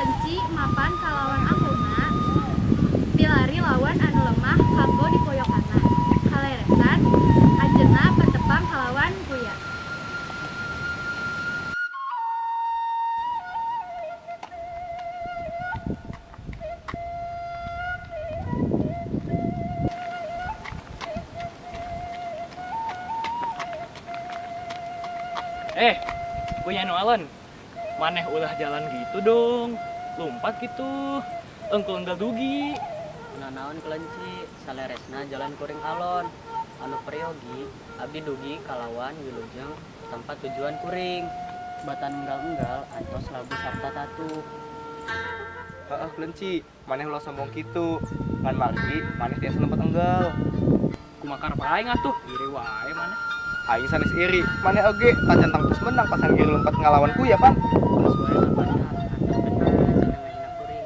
Kelenci mapan kalawan angkeuna milari lawan anu lemah kanggo dipoyokanna. Kaleresan anjeunna patepang kalawan kuya. Eh, kuya nu alon. Maneh ulah jalan gitu dong. Lompat gitu. Engkul enggal dugi. Nanaon kelenci, saleresna jalan kuring alon. Anu peryogi, abdi dugi kalawan wilujeng tempat tujuan kuring. Batan enggal-enggal antos labu sarta tatu. Heeh, kelenci, maneh ulah sombong kitu. Ngan margi, maneh tiasa lompat enggal. Kumaha karep aing atuh, iri wae maneh. Aing sanes iri, maneh oge tacan tangtus menang pasang giri lompat ngalawan kuya pan. Terus wae lapana antepkeun cenah ngahina kuring.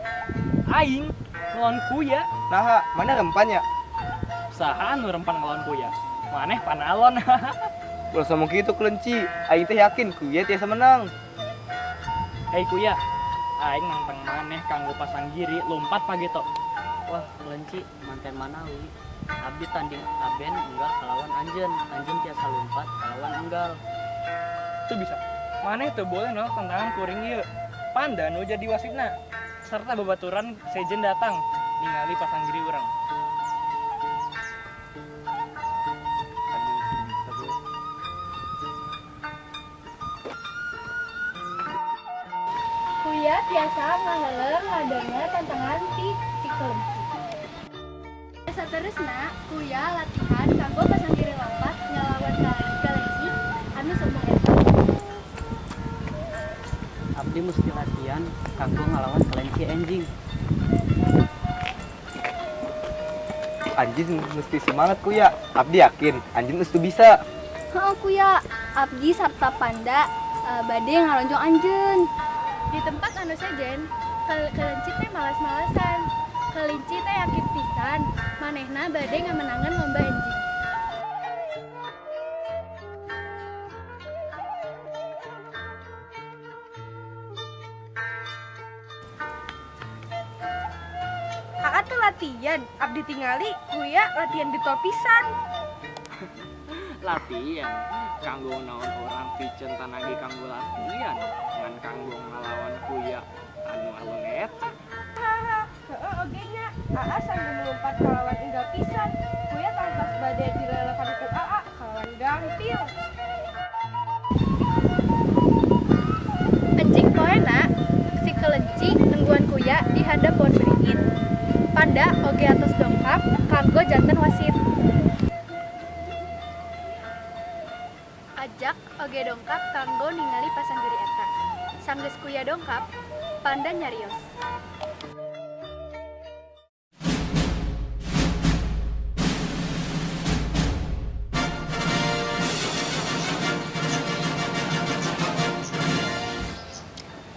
Aing ngelawan kuya. Naha, maneh rempannya. Saha anu rempan ngelawan kuya? Maneh panalon. Ulah sombong kitu kelenci, aing teh yakin kuya tiasa menang. Hei kuya, aing nantang maneh kanggo pasang giri lompat pageto. Wah, kelenci manten manawi. Abdi tanding aben enggal kalawan anjeun. Anjeun tiasa lumpat kalawan enggal. Tuh bisa. Maneh teu boleh nolak tantangan kuring ieu. Panda nu jadi wasitna. Serta babaturan sejen datang ningali pasang giri urang. Kuya tiasa ngaheuleuh ngadenge tantangan ti si kelenci. Saterusna, kuya latihan kanggo pasang giri lompat ngalawan kelenci anu sombong eta. Abdi mesti latihan kanggo ngalawan kelenci enjing. Anjing mesti semangat kuya. Abdi yakin anjing mesti bisa. Heeh kuya, abdi sarta panda bade ngaronjong anjeun. Di tempat anu sejen, kelenci teh malas-malasan. Kelinci teh yakin pisan, manehna bade ngamenangan lomba enjing. Aa teh latihan, abdi tingali kuya latihan getol pisan. Latihan kanggo naon orang piceun tanagi kanggo latihan ngan kanggo ngalawan kuya anu alon eta. Heeh oge nya, Aa sanggup melompat kalawan enggal pisan. Kuya tangkas bade dilelepan ku Aa kalawan gampil. Enjing poena si kelenci nungguan kuya di handap pohon beringin. Panda oge atos dongkap kanggo janten wasit. Ajak oge dongkap kanggo ningali pasang giri eta. Sanggeus kuya dongkap, panda nyarios.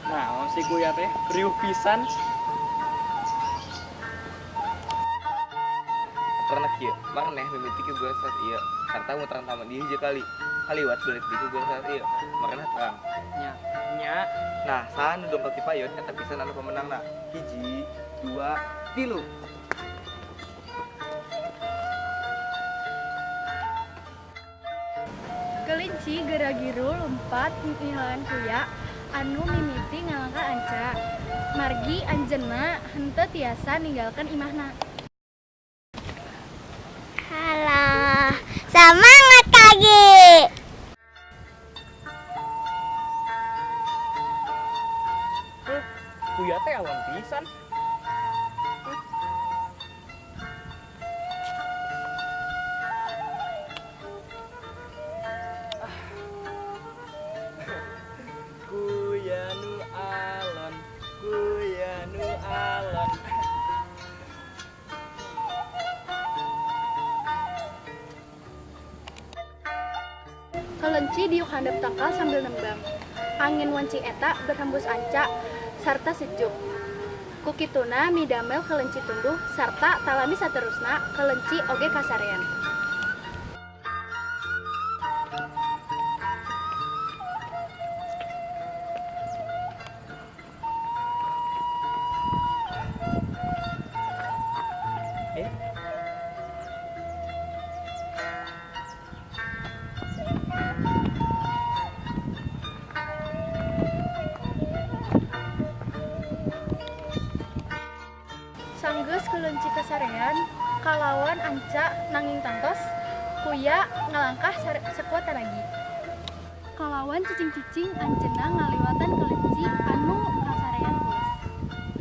Nah, si kuya teh riuh pisan. Karena kieu, maneh mimiti ku gua saat ieu. Sarta muteran taman dieu hiji kali. Kaliwat balik deui ku gua saat ieu. Maraneh terang. Nya, nya. Nah, saha nu dongkap ti payun eta pisan anu pemenangna. 1, 2, 3. Kelinci geragiru lompat ngilangan kuya anu mimiti ngalangkah anca. Margi anjeunna henteu tiasa ninggalkeun imahna. Halah, semangat kaki. Kuya teh alon pisan. Kuya nu alon, kuya nu alon. Kelenci diuk handap tangkal sambil nembang. Angin wanci eta berhembus anca sarta sejuk. Kukituna midamel kelenci tunduh sarta talami saterusna kelenci oge kasarean. kelenci kasarean kalawan anca nanging tangtos kuya ngalangkah sekuat tanagi. Kalawan cicing-cicing anjeunna ngaliwatan kelenci anu kasarean pules.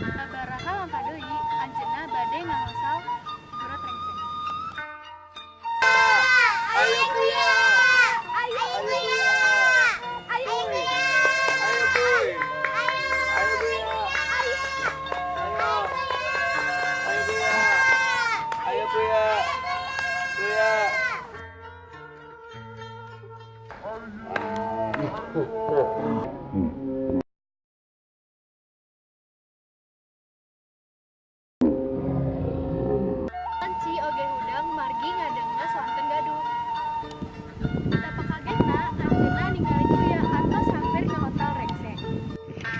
Sabaraha langkah deui anjeunna bade ngahosal gurot rengse. Ayo kuya. Ayo kuya. Ayo kuya. Ayo kuy. Ayo kuya. Ayo kuya. Ayo kuya. Kuya. Kelenci oge hudang margi ngadengna soanten gaduh. Betapa kagetna anjeunna ningali kuya atos hampir ngahontal rengse.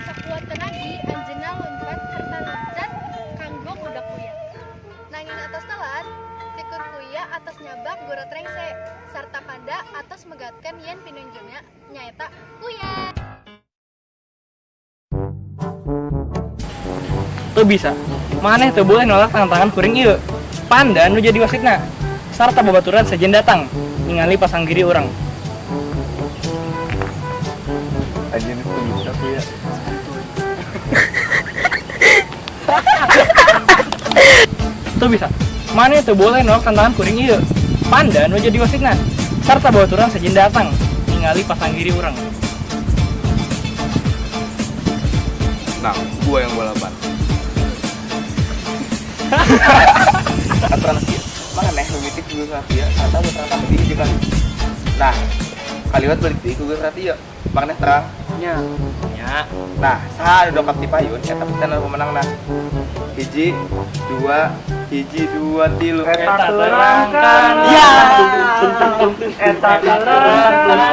Sakuat tenagi anjeunna lompat serta loncat kanggo ngudak kuya. Nanging atos telat, tikur kuya atos nyabak gorot rengse sarta panda atos megatkeun yen pinunjulna nyaeta kuya. Teu bisa. Maneh teu boleh nolak tantangan kuring ieu. Panda nu jadi wasitna. Sarta babaturan sejen datang ningali pasanggiri urang. Anjeun teu bisa kuya. Teu bisa. Maneh teu boleh nolak tantangan kuring ieu. Panda nu jadi wasitna. Sarta babaturan sejen datang ningali pasanggiri urang. Nah, gua yang balapan. Aturan kieu. Maneh mimiti ku ieu sarta muteran taman deui jeung kali. Nah, kaliwat balik deui ku ieu. Maneh terang. Nya. Nya. Nah, saha anu dongkap ti payun eta pisan anu pemenangna. 1, 2, 1, 2, 3. Eta terangkan. Ya. Eta terangkan.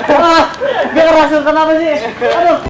Ah, gak kerasukan apa sih? Aduh.